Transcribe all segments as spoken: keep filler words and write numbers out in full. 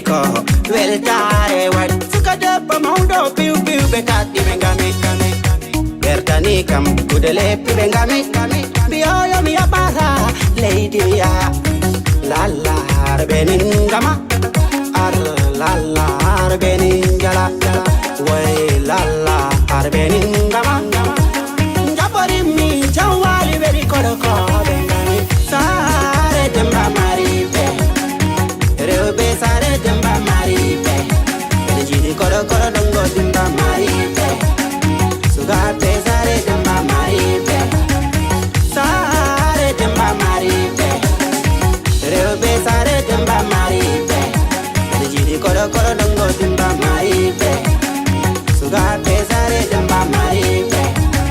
Ko weltaare waɗi suka debbo mawɗo piw piw ɓe kaɗɗi ɓe ngami. Wertani kam kude leppi ɓe ngami. Mbiyoyo mi yaɓata leydi ya. Lalla har ɓe ningama. Ar lalla har ɓe ningala. Way lalla har ɓe ningama. Njaɓorimmi jawwali weli koɗo ko ɓe ngami. Saare Demba Mariɓe. Rewɓe saare Demba Mariɓe. Ene jiiɗi koɗo koɗo ɗongo Demba Mariɓe. Sukaaɓe saare Demba Mariɓe. Saare Demba Mariɓe. Rewɓe saare Demba Mariɓe. Ene jiiɗi koɗo koɗo ɗongo Demba Mariɓe. Sukaaɓe saare Demba Mariɓe.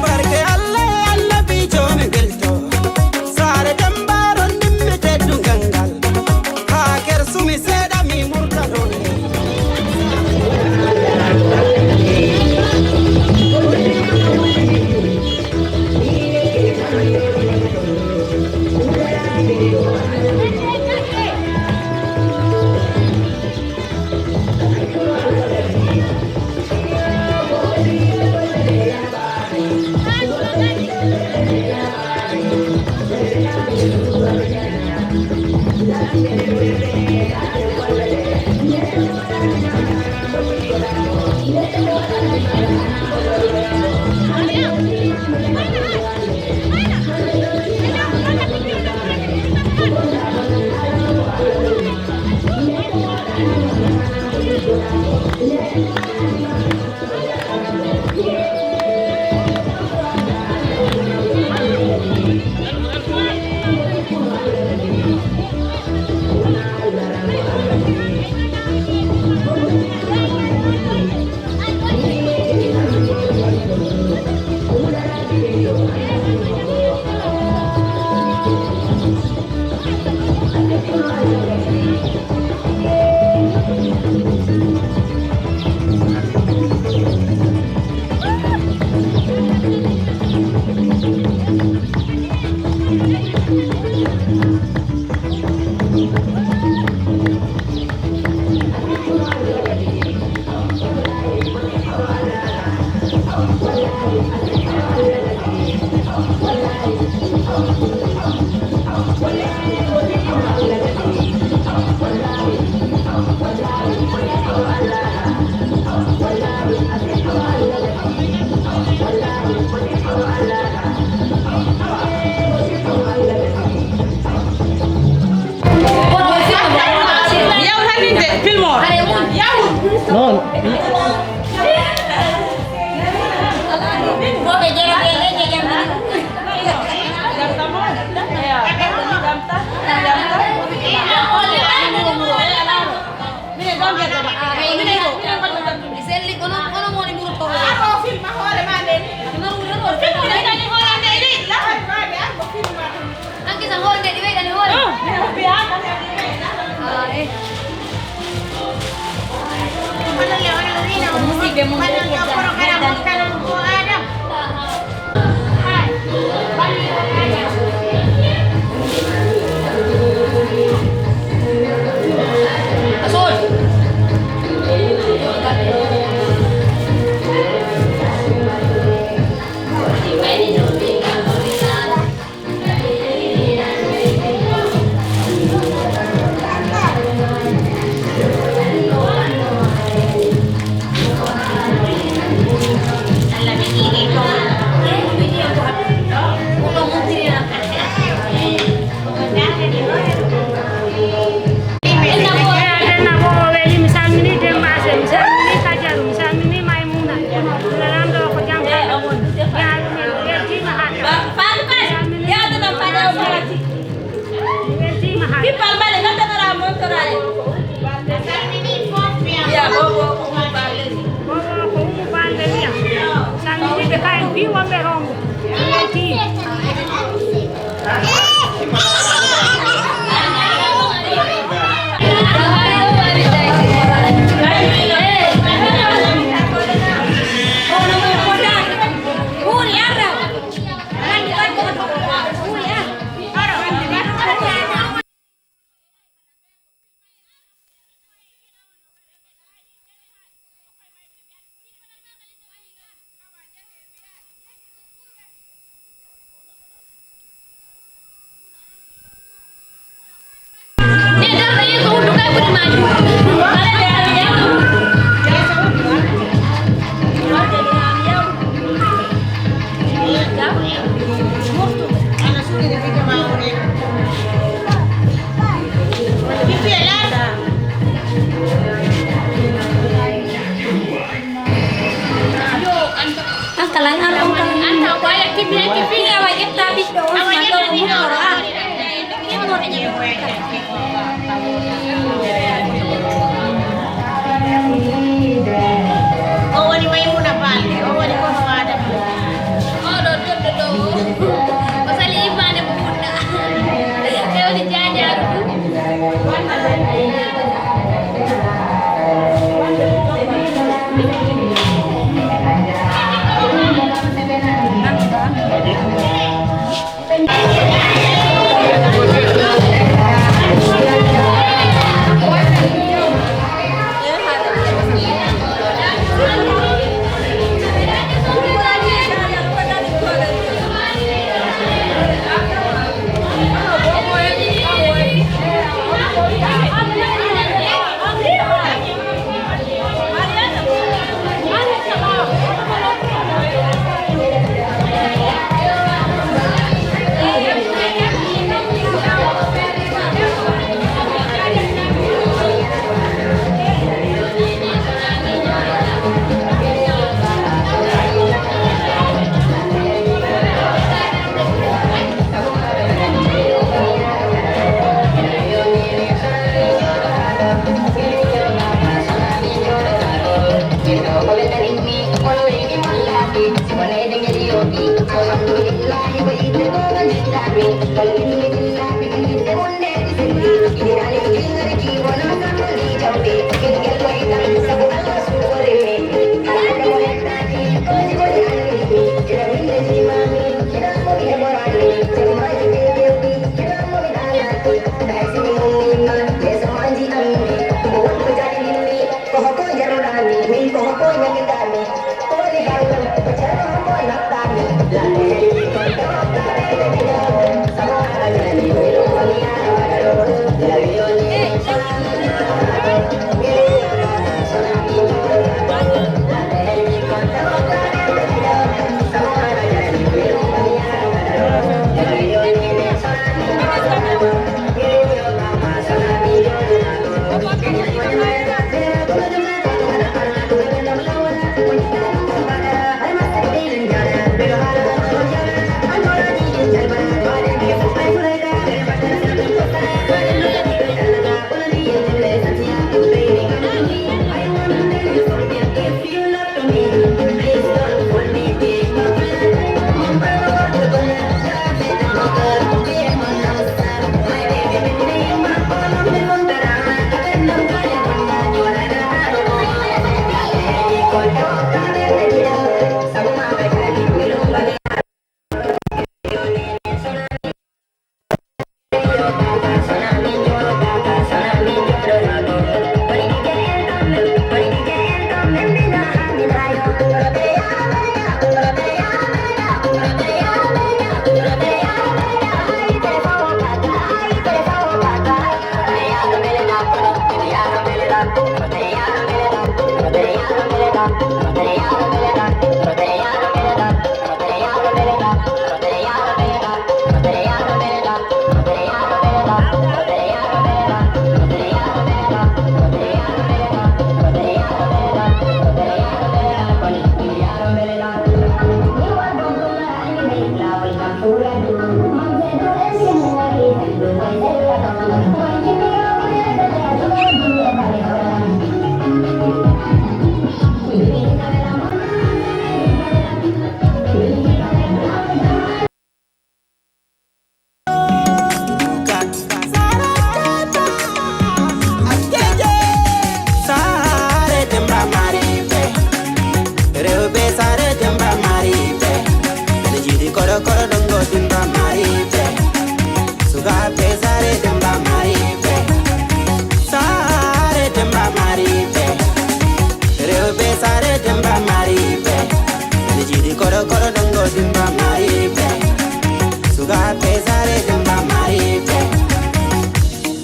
Barke Allah e Annabi joomi belto. Saare Demba rondimmi teddungal ngal. Haa kersumi seeɗa mi murta ɗon. Yaw hanninde, filmoor. Yaw. Non. Minen ɗon ngesa ma. Minen ɗon. Mi selli, kono, kono mo woni murotoo. Aro filma hoore ma nden. Ɗum ɗon wuro ɗo. Filma nden dani hoore nden. Lahay baade an ko filma ɗum. An kisa hoore nde ɗi weydani hoore. Ah, eh. Musidɓe mum ɓe programme o kala ko Adam. Demba Ase, mi salmini Demba Ase, mi salmini Kajaru, mi salmini Maymuna. Lamɗo ko jam tan woni. Yaa ɗumen, weltiima haa. Fatou Kane, yaadu ɗam paɗe o maati. Weltiima haa. Pippal mbaɗe, ngaddanora montoraare. Ya, bobo, ko Ummu Balle. Bobo, ko Ummu Balle, wiya. Salmini ɓe Ɓe acci fii awa ƴetta ɓiɗɗo on, ma ɗo o mukkoro, a. Immorde. O woni Maymuna Balde, o woni kono Adama. Oɗo toɗɗo ɗo o. O sali immande mo fuɗɗa. Ɓe woni jaajaaro ɗum.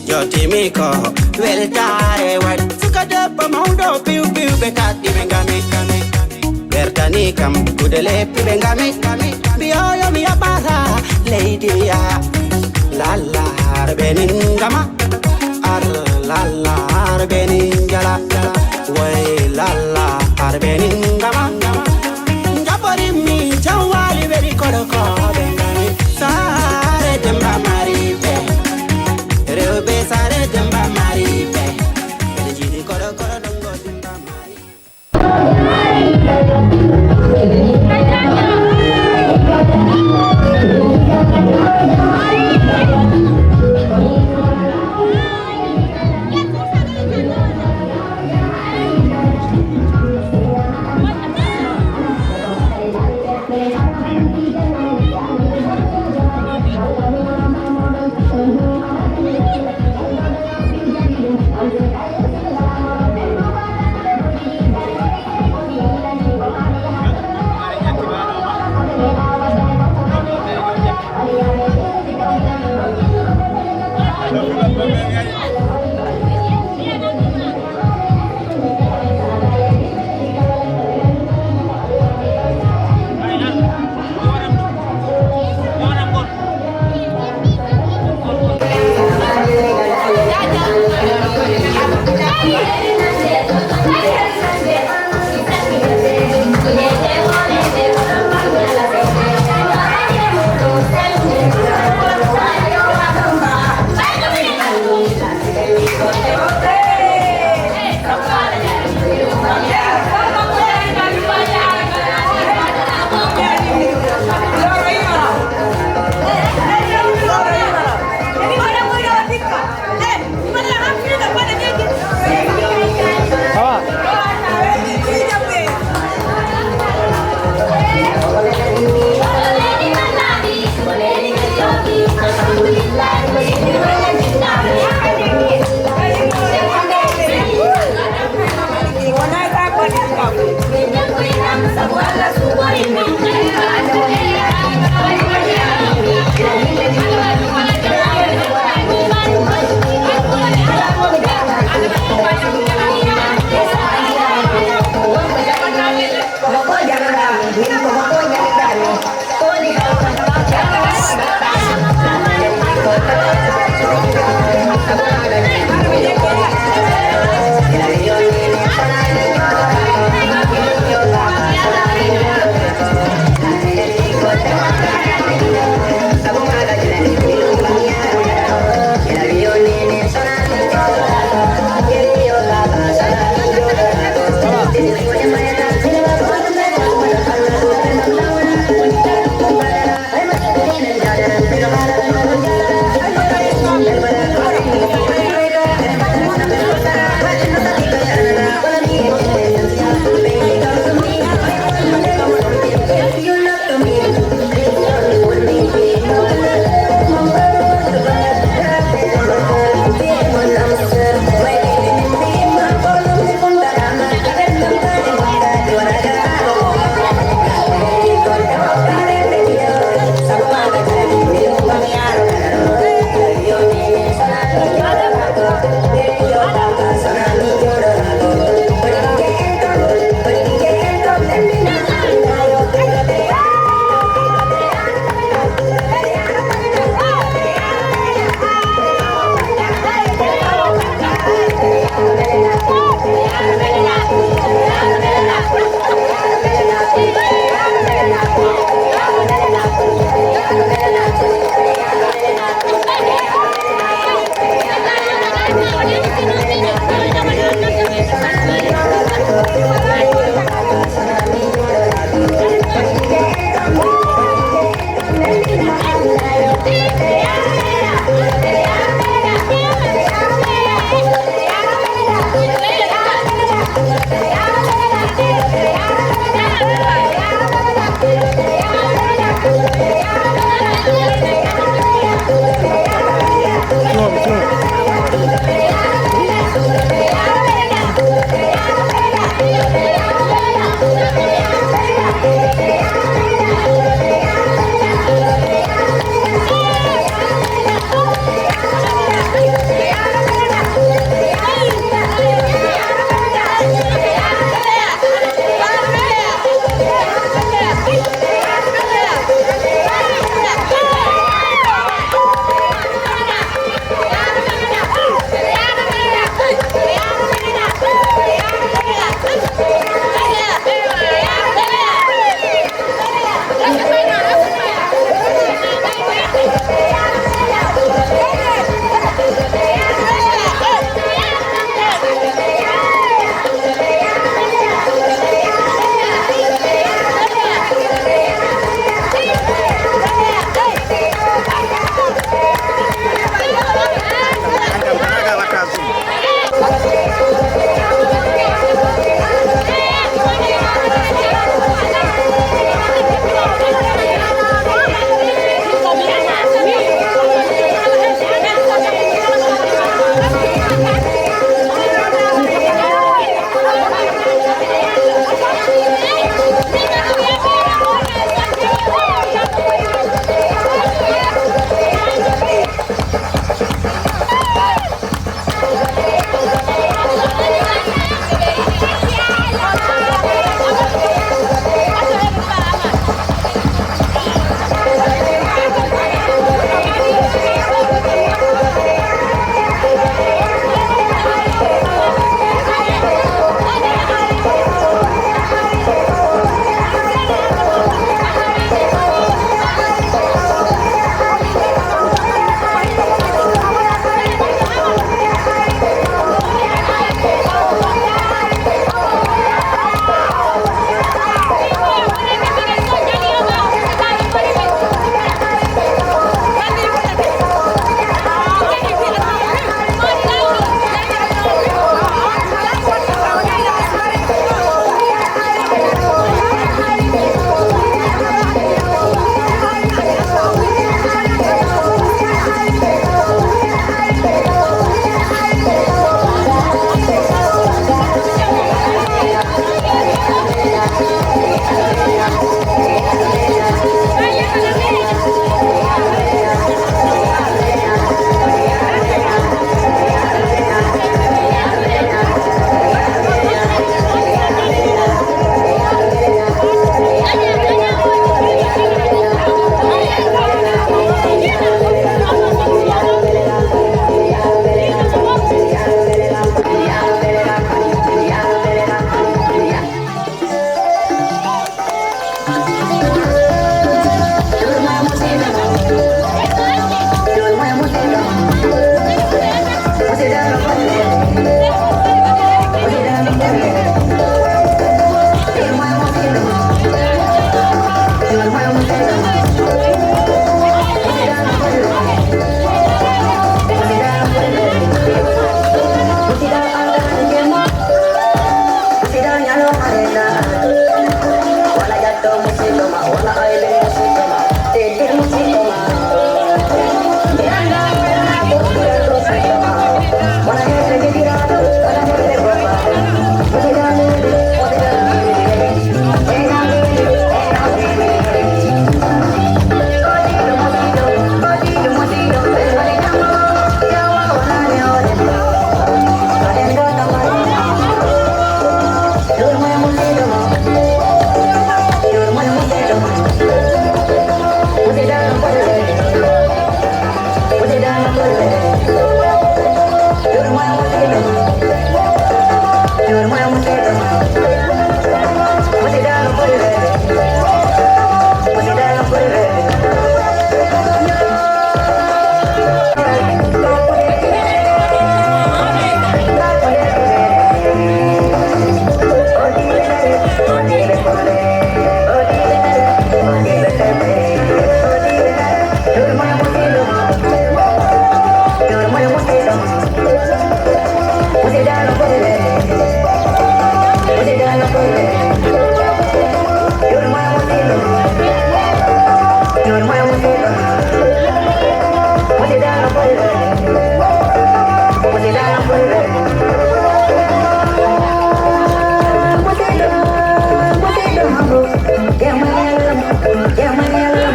Jottimi ko weltaare waɗi. Suka debbo mawɗo piw piw ɓe kaɗɗi ɓe ngami. Wertani kam kude leppi ɓe ngami. Mbiyoyo mi yaɓata leydi ya. Lalla harɓe nin ngama. Ar lalla harɓe nin jala. Way lalla harɓe nin ngama. Jaɓorimmi jawwali weli koɗo ko.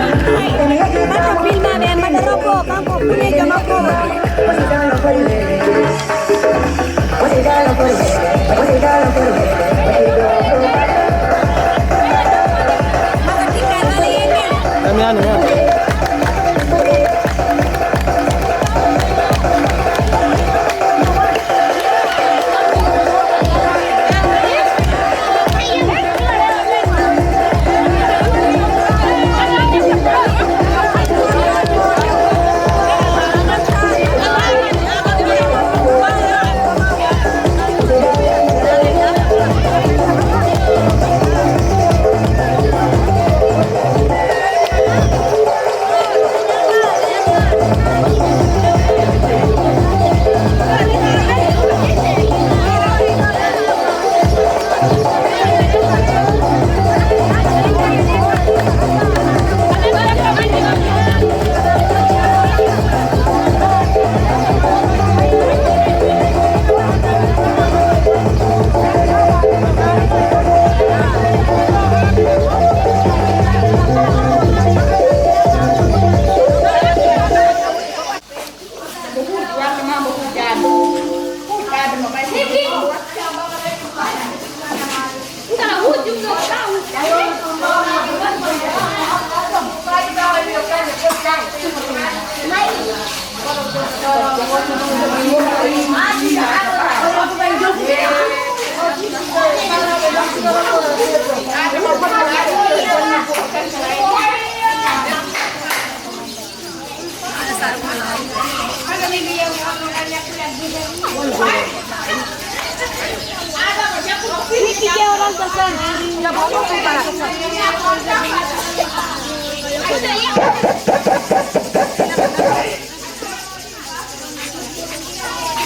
Mata filma ɓe, mata robbo, kanko kunejo makko. Mata tikka, mata yenge.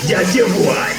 Jaajëf waay.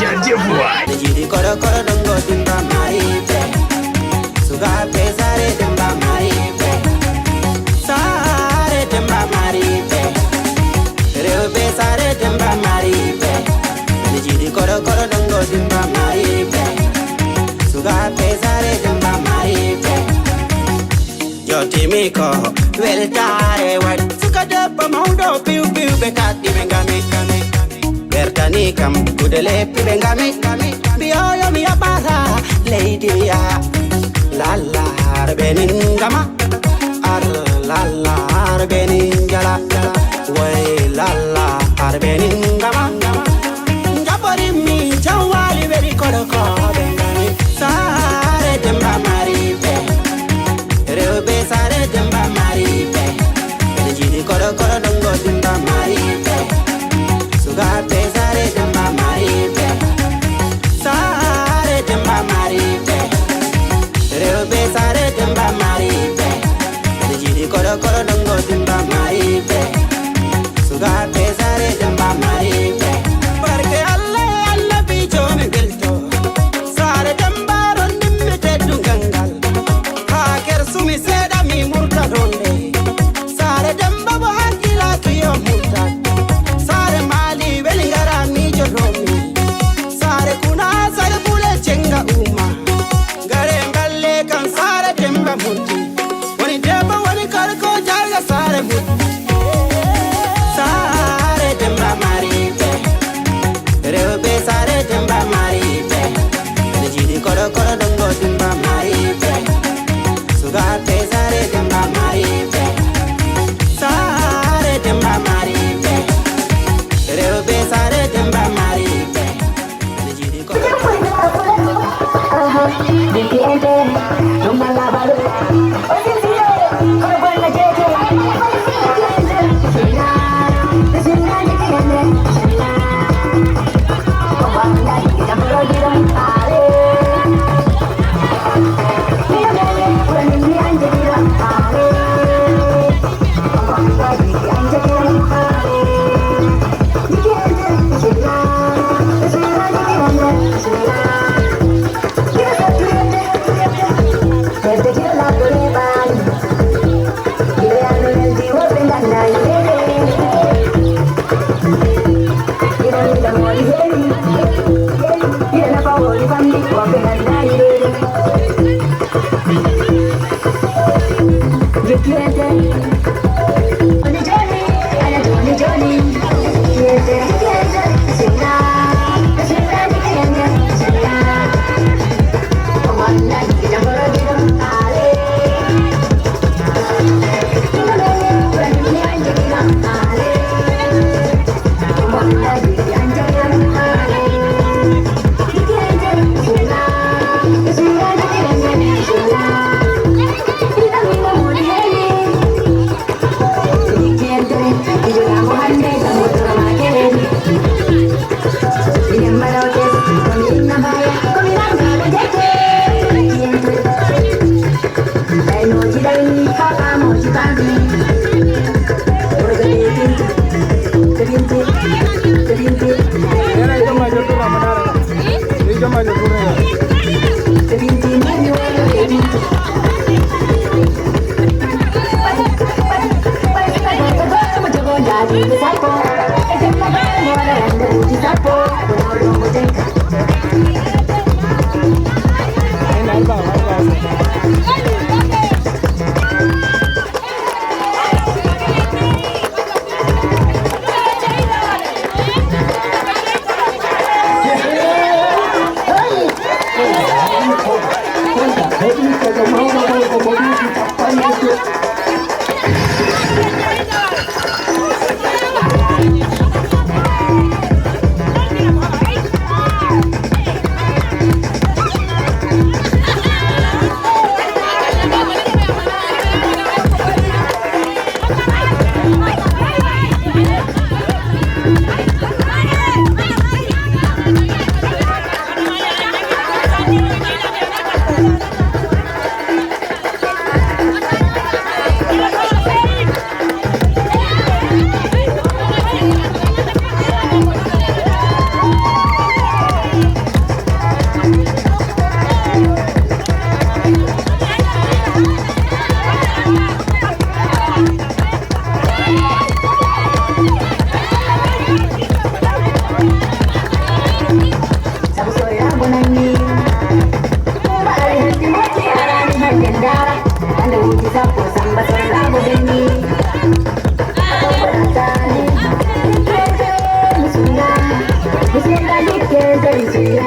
Jaajëf waay. Jiɗi koɗo koɗo ɗongo dimba mariɓe. Sugaɓe sare dimba mariɓe. Sare dimba mariɓe. Rewɓe sare dimba mariɓe. Jiɗi koɗo koɗo ɗongo dimba mariɓe. Sugaɓe sare dimba mariɓe. Jottimi ko weltaare waɗi. Suka debbo mawɗo piw piw ɓe kaɗɗi ɓe ngami. Wertani kam kude leppi ɓe ngami. Mbiyoyo mi yaɓata leydi ya. Lalla harɓe nin ngama. Ar lalla harɓe nin jala. Way lalla harɓe nin ngama. Jaɓorimmi jawwali weli koɗo koɗo ngami. Saare demba mariɓe. Rewɓe saare demba mariɓe. Ɓe jiɗi koɗo koɗo ɗongo dimba mariɓe. Sugaɓe saare demba mariɓe. Saare demba mariɓe. Rewɓe saare demba mariɓe. Ɓe jiɗi koɗo koɗo ɗongo dimba mariɓe. Sugaɓe saare demba mariɓe. Barke Allah e annabi joomi belto. Saare demba rondimmi teddungal ngal. Haa kersumi seeɗa mi murta ɗon ɗe. Saare demba bo hakkilaki yo murta. Saare maali weli ngara miijo ɗomi. Saare kuna saare kule cenga uma. Ngare mballe kan saare demba murti. Woni debbo woni gorko jarga saare murti. Saare demba mariɓe. Rewɓe saare demba mariɓe. Ɓe jiɗi koɗo koɗo ɗongo dimba mariɓe. Sugaɓe saare demba mariɓe. Saare demba mariɓe. Rewɓe saare demba mariɓe. Ɓe jiɗi koɗo Sabu soyra bonanni. Mbaɗa henti moƴƴi arani hande ndara. Hande wuji sappo samba soyra mo benni. Aɗo bonatani. Musunga. Musunga likke zeri suya.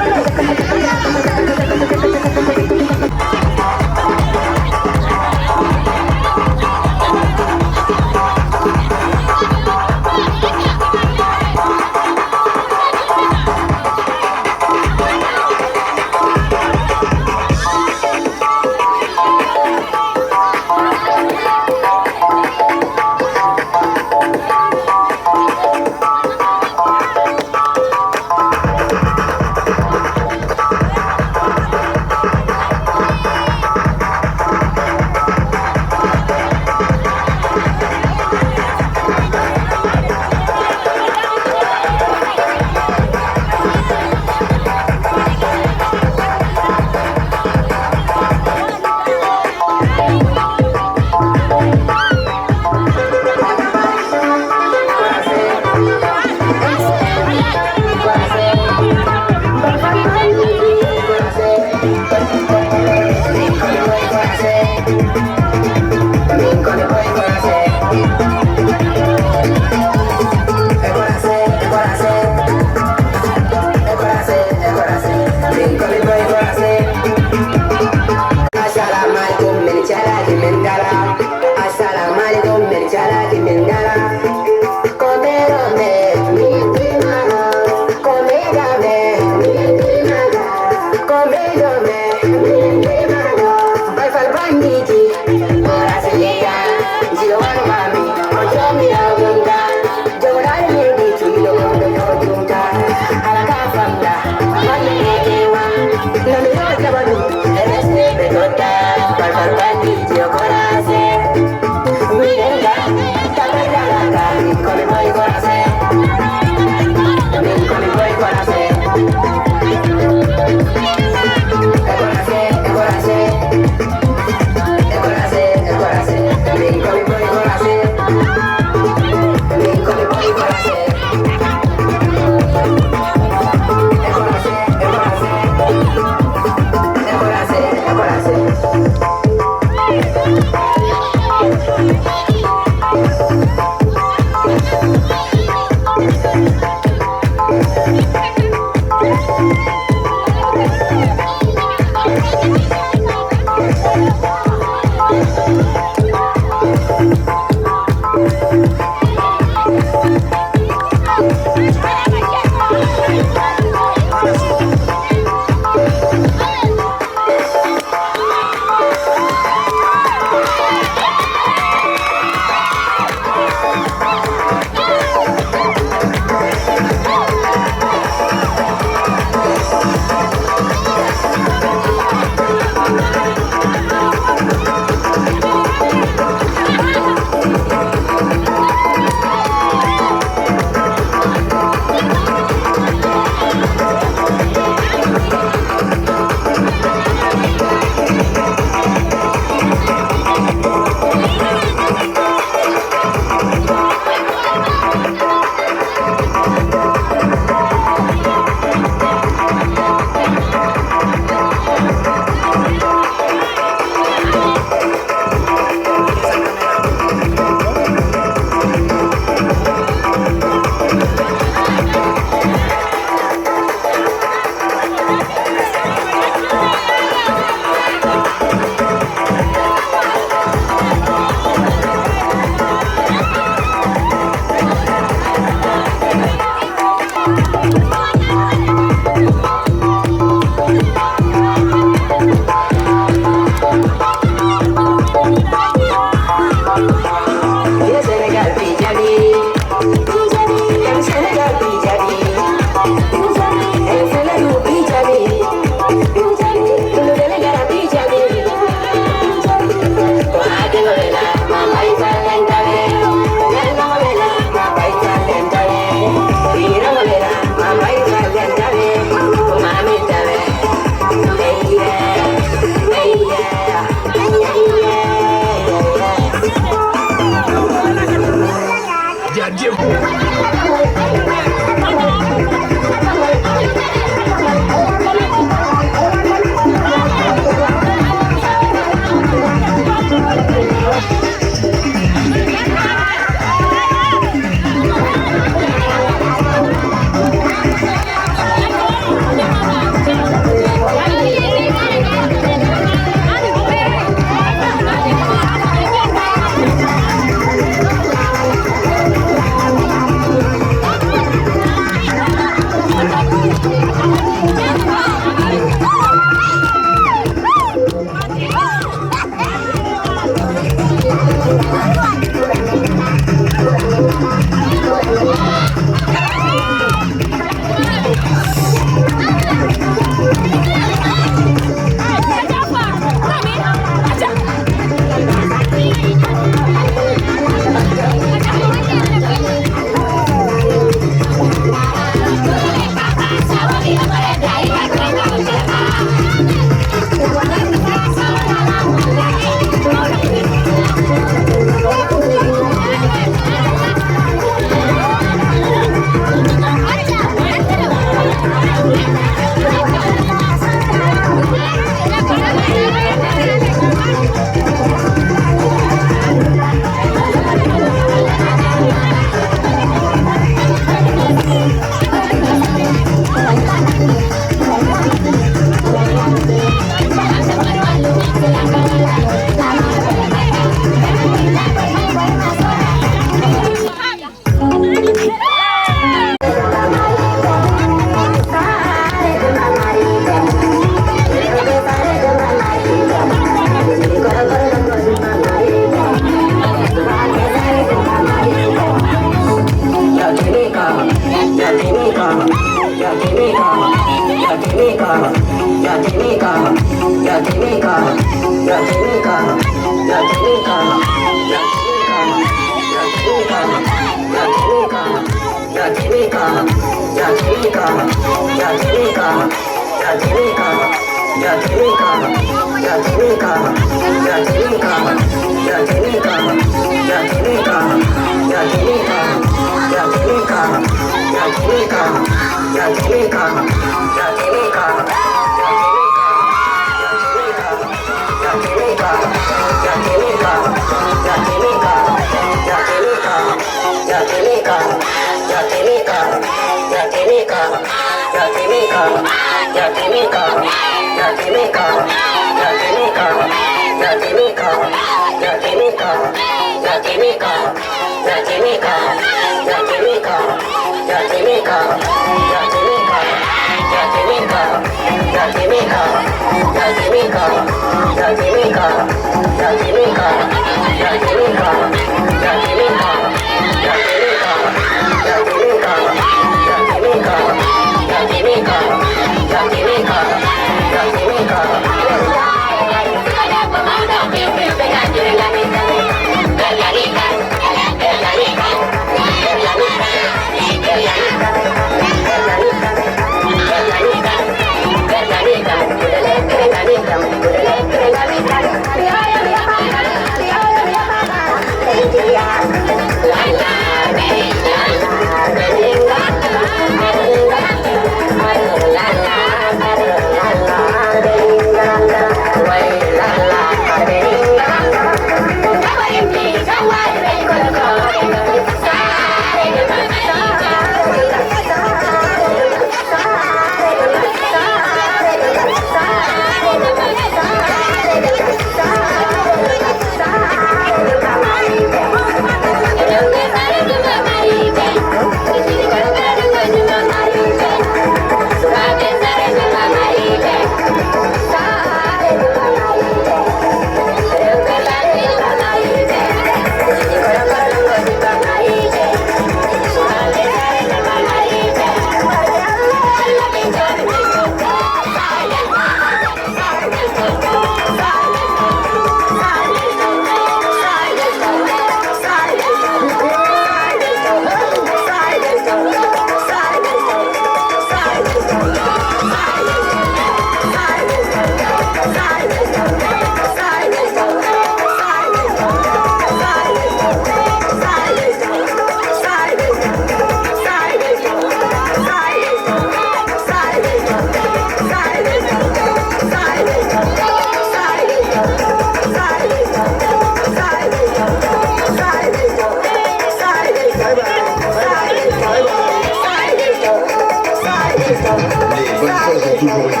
Les bonnes choses ont toujours une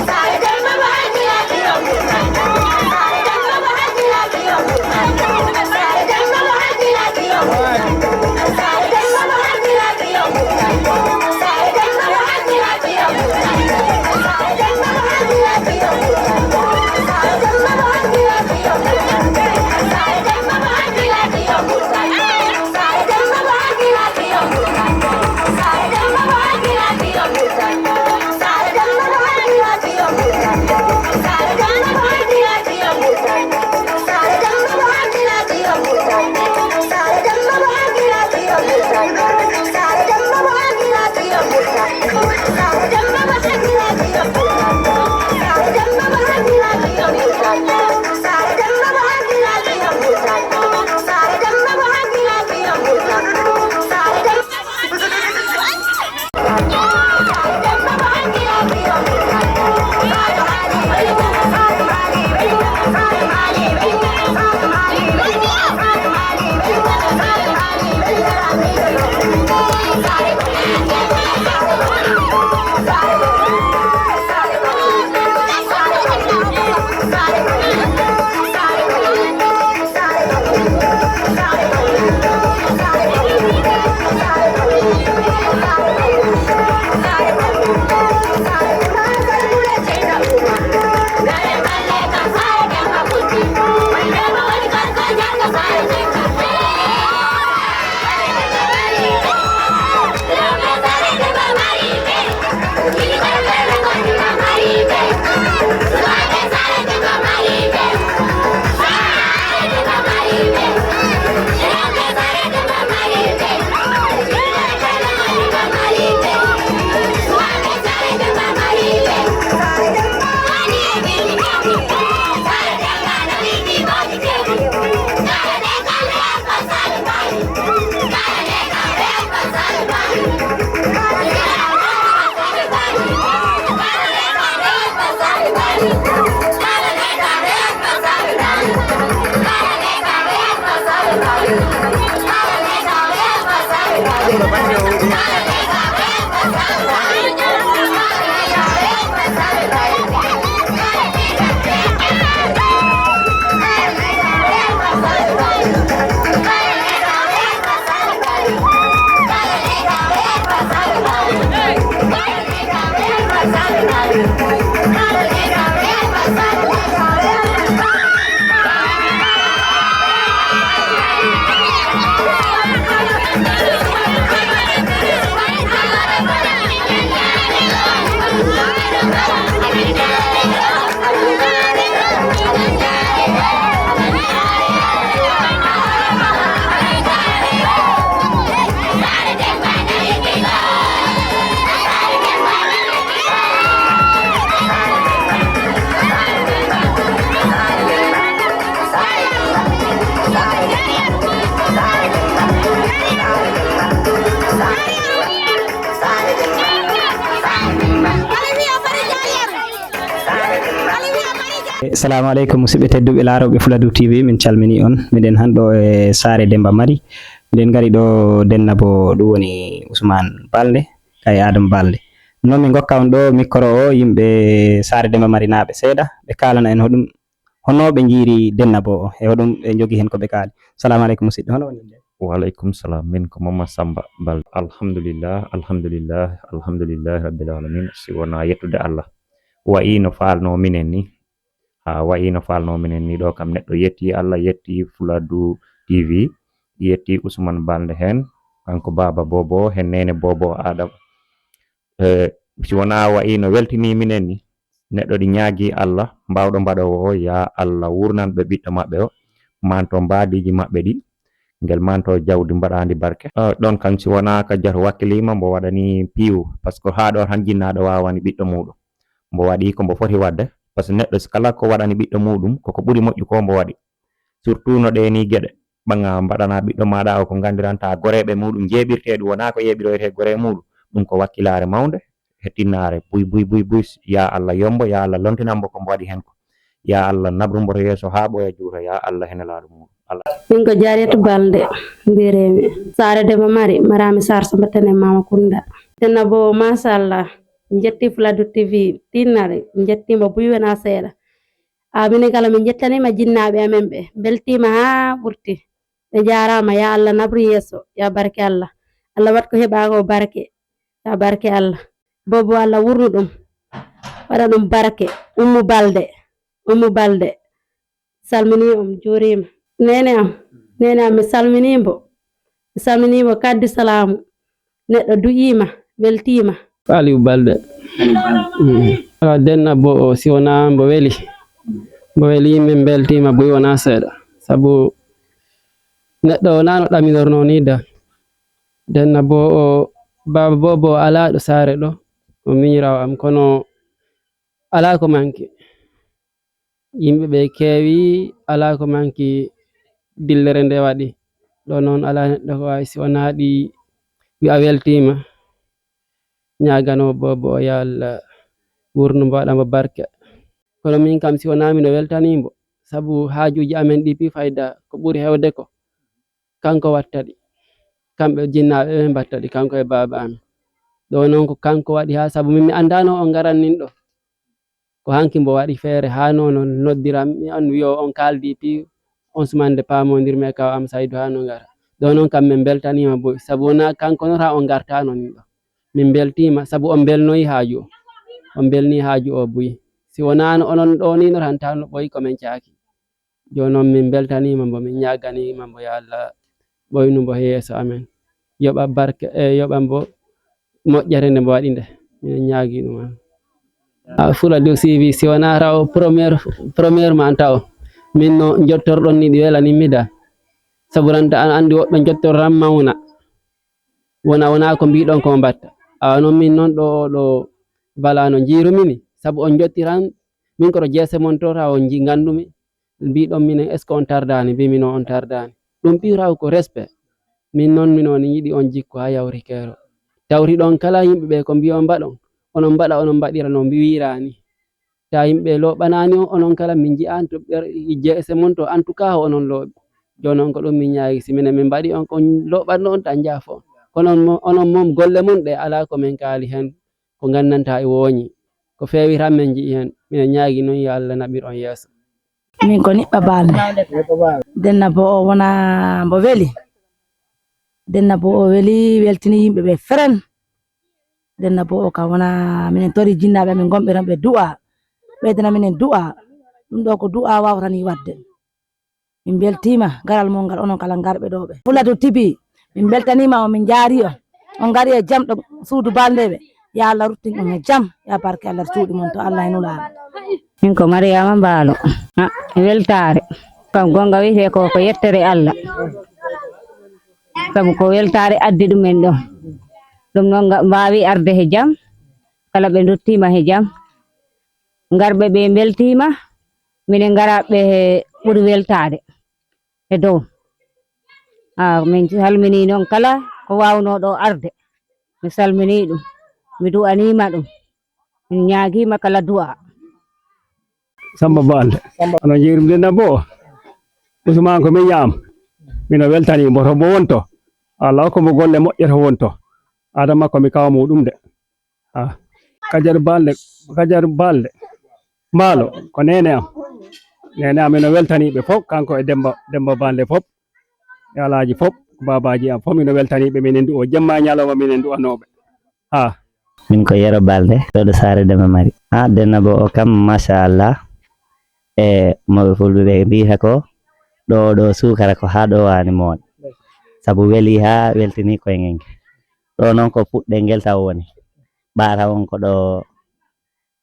fin. Salamu aleykum, musidɓe tedduɓe laarooɓe Fuladu T V, min calminii on. Miɗen han ɗo e saare Demba Mari. Miɗen ngari ɗo Dennabo, ɗum woni Ousmane Balde, kay Adama Balde. Noon min ngokka on ɗo mikoro o, yimɓe saare Demba Mari naaɓe seeɗa, ɓe kaalana en hoɗum, honno ɓe njiiri Dennabo o, e hoɗum ɓe njogi heen ko ɓe kaali. Salamu aleykum, musidɗo, hono woni nde? Wa aleykum salam. Min ko Mama Samba Balde. Alhamdulillah, alhamdulillah, alhamdulillahi rabbil alamin. Si wonaa yettude Allah. Wayi no faalnoo minen ni. Haa wayi no faalnoo minen ni ɗo kam, neɗɗo yetti Allah, yetti Fuladu T V, yetti Ousmane Balde heen, kanko Baaba Bobo, heen Neene Bobo Adama. E, si wonaa wayi no weltinii minen ni, neɗɗo ɗi ñaagii Allah, mbaawɗo mbaɗoowo o, yaa Allah wurnan ɓe ɓiɗɗo maɓɓe o, manto mbaadiiji maɓɓe ɗi, ngel manto jawdi mbaɗaandi barke. E, ɗon kam si wonaa ka jato wakkiliima, mbo waɗanii piiw, par ce que haa ɗo tan jinnaaɗo waawani ɓiɗɗo muuɗum. Mbo waɗi ko mbo foti waɗde, par ce que neɗɗo si kala ko waɗani ɓiɗɗo muuɗum, koko ɓuri moƴƴu ko mbo waɗi. Surtout no ɗee nii geɗe, ɓaŋa mbaɗana ɓiɗɗo maaɗa o ko nganndiranta goreeɓe muuɗum jeeɓirtee ɗum, wonaa ko yeeɓiroytee goree muuɗum, ɗum ko wakkilaare mawnde, e tinnaare, buy, buy, buy, buy, yaa Allah yombo, yaa Allah lontinan mbo ko mbo waɗi heen ko. Yaa Allah naɓru mbo to yeeso haa ɓooya juuta, yaa Allah he nelaaɗo muuɗum. Allah. Min ko Jariyatu Balde, mbiyetee-mi. Saare Demba Mari, Marami Sarr, Samba Tene, Mama Kunda. Dennabo, machallah, njetti Fuladu T V, tinnare, njetti mbo buy wonaa seeɗa. A, minen kala min njettaniima jinnaaɓe amen ɓe, mbeltiima haa ɓurti. Ɓe njaaraama, yaa Allah naɓru yeeso, yaa barke Allah. Allah waɗ ko heɓaa ko barke, yaa barke Allah. Bobo Allah wurnu ɗum, waɗa ɗum barke. Ummu Balde, Ummu Balde, salminii on, juuriima. Neene am, neene am, mi salminii mbo. Mi salminii mbo kaddi salaamu. Neɗɗo duƴiima, weltiima. Aliou Balde. Mm. Ala Dennabo o, si wonaa mbo weli, mbo weli, min mbeltiima buy wonaa seeɗa. Sabu neɗɗo wonaa no ɗaminornoo nii da. Dennabo o, Baaba Bobo alaa ɗo saare ɗo, o miñiraawo am, kono alaa ko manki. Yimɓe ɓe keewi, alaa ko manki dillere nde waɗi. Ɗo noon alaa neɗɗo ko waawi si wonaa ɗi wi'a weltiima. Ñaaganoo Bobo o, yaa Allah wurnu mbo, waɗa mbo barke. Kono min kam si wonaa mino weltanii mbo, sabu haajuuji amen ɗi pii fayda ko ɓuri heewde ko kanko watta ɗi. Kamɓe jinnaaɓe ɓe mbatta ɗi, kanko e baaba amen. Ɗo noon ko kanko waɗi haa sabu min mi anndaano o ngaran nin ɗo. Ko hanki mbo waɗi feere haa noon noddiram mi on wiyo on kaaldi pii on sumande paamondirmi e kaw am Saydu haa no ngara. Ɗo noon kam min mbeltaniima boy, sabu wonaa kanko no haa on ngartaano nin ɗo. Min mbeltiima sabu on mbelnoyi haaju o. On mbelni haaju o buy. Si wonaano onon ɗo ni no tan tawno ɓoyi ko min caaki. Jooni noon min mbeltaniima mbo, min ñaaganiima mbo, yo Allah ɓoynu mbo he yeeso amen. Yoɓa barke, e yoɓa mbo moƴƴere nde mbo waɗi nde. Min ñaagi ɗum. A Fuladu T V, si wonaa taw première, première ma taw. Min no njottorɗon ni ɗi welani mi da. Sabu ran ta an anndi woɓɓe njottorran mawna. Wona, wona ko mbiɗon ko mbatta. Awa noon min noon ɗo, ɗo bala no njiirumi ni. Sabu on njotti tan, min ko to jeese mon to taw on nji-, nganndumi. Mbiɗon minen, est-ce que on tardaani? Mbimi noon on tardaani. Ɗum piiraw ko respect. Min noon, min on yiɗi on jikku haa yawri keero. Tawri ɗon kala yimɓe ɓe ko mbiyon mbaɗon. Onon mbaɗa, onon mbaɗira no mbi-, wiiraani. Ta yimɓe looɓanaani on, onon kala min nji'aani to ɓer-, jeese mon to, en tout cas, onon looɓi. Jooni noon ko ɗum min ñaagi, si minen min mbaɗi on ko looɓatno on tan njaafo. Kono on mo-, onon mom golle mon ɗe alaa ko min kaali heen, ko nganndantaa e wooñi. Ko feewi tan min nji'i heen. Minen ñaagi noon yo Allah naɓir on yeeso. Min ko Niɓɓa Balde. Dennabo o wona mbo weli. Dennabo o weli, weltini yimɓe ɓe feren. Dennabo o kam wona minen tori jinnaaɓe amen gonɓe tan ɓe du'a. Ɓeydana minen du'a. Ɗum ɗo ko du'a waawata ni waɗde. Min mbeltiima garal mon ngal, onon kala ngarɓe ɗo ɓe. Fuladu T V, min mbeltaniima on, min njaari on. On ngari e jam ɗo suudu Balde ɓe. Yo Allah ruttin on e jam, yo barke Allah suuɗi mon to Allah e Nulaaɗo. Min ko Mariama Mbaalo. Ah, weltaare. Kam gonga wiyetee ko, ko yettere Allah. Sabu ko weltaare addi ɗum en ɗo. Ɗum noon nga-, mbaawi arde he jam, kala ɓe nduttiima he jam. Ngarɓe ɓe mbeltiima, minen ngaraaɓe he ɓuri weltaade he dow. Ah, min salminii noon kala ko waawnoo ɗo arde. Mi salminii ɗum, mi du'aniima ɗum, min ñaagiima kala du'a. Samba Balde. Samba. Ano jeerum de nabo. Usman ko min yaam. Mino weltani mbo to mbo wonto. Allah hokku mbo golle moƴƴe to wonto. Adama ko mi kawa muɗum de. Ah. Kajar Balde, Kajar Balde. Mbaalo ko neene am. Neene am ino weltani ɓe fof, kanko e Demba, Demba Balde fof. E alaaji fof, ko baabaaji am fof, mino weltani ɓe, minen ndu o jemma e ñalawma, minen ndu anooɓe. Ha. Min ko Yero Balde, ɗo ɗo saare Demba Mari. Ha, denna bo o kam, machallah. E mawɓe fulɓe ɓe mbiyata ko, ɗo, ɗo suukara ko ha ɗo wani moon. Sabu weli ha weltini koye ngenke. Ɗo noon ko puɗɗe ngel taw woni. Ɓaata on ko ɗo,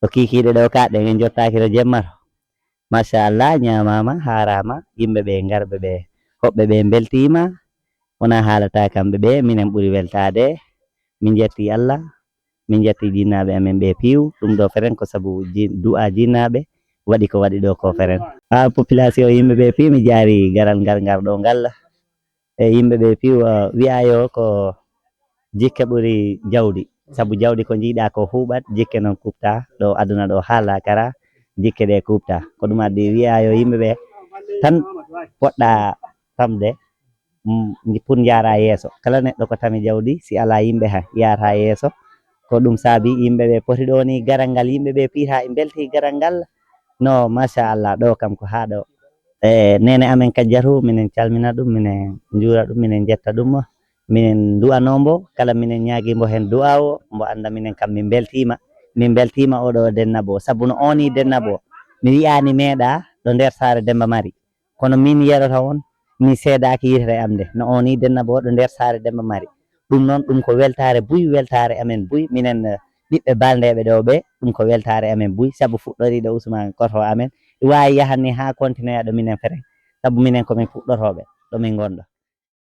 ɗo kiikiiɗe ɗo kaɗɗen en jottaaki to jemma to. Machallah, ñaamaama, haaraama, yimɓe ɓe ngarɓe ɓe, hoɓɓe ɓe mbeltiima. Wonaa haalata kamɓe ɓe, minen ɓuri weltaade. Min njetti Allah, min njetti jinnaaɓe amen ɓe piiw. Ɗum ɗo feren ko sabu ji-, du'a jinnaaɓe waɗi ko waɗi ɗo ko feren. Ha population yimɓe ɓe piiw, mi jaari garal ngal ngar ɗo ngal. E yimɓe ɓe piiw, uh, wi'aayo ko jikke ɓuri jawdi. Sabu jawdi ko njiiɗa ko huuɓat, jikke noon kuɓta. Ɗo aduna ɗo ha laakara, jikke ɗe kuɓta. Ko ɗum addi wi'aayo yimɓe ɓe tan poɗɗa tamde, mm, pour njaara yeeso. Kala neɗɗo ko tami jawdi, si alaa yimɓe ha yaata yeeso. Ko ɗum saabi yimɓe ɓe poti ɗo ni garal ngal, yimɓe ɓe piita e mbelti garal ngal. No, machallah, ɗo kam ko ha ɗo. E, neene amen Kajjatu, minen calmina ɗum, minen njuura ɗum, minen njetta ɗum, minen du'anoo mbo, kala minen ñaagi mbo heen du'a o, mbo annda minen kam min mbeltiima, min mbeltiima oɗo denna bo, sabu no ooni denna bo, mi wi'aani meeɗa ɗo nder saare Demba Mari, kono min yeɗoto on, mi seedaaki yitere am nde, no ooni denna bo ɗo nder saare Demba Mari. Ɗum noon, ɗum ko weltaare buy, weltaare amen buy, minen, eh, ɓiɓɓe Baldeeɓe ɗo ɓe, ɗum ko weltaare amen buy, sabu fuɗɗoriiɗo Ousmane Koto amen, waawi yahan ni haa kontineya ɗo minen feren, sabu minen ko min fuɗɗotooɓe ɗo min ngonɗo.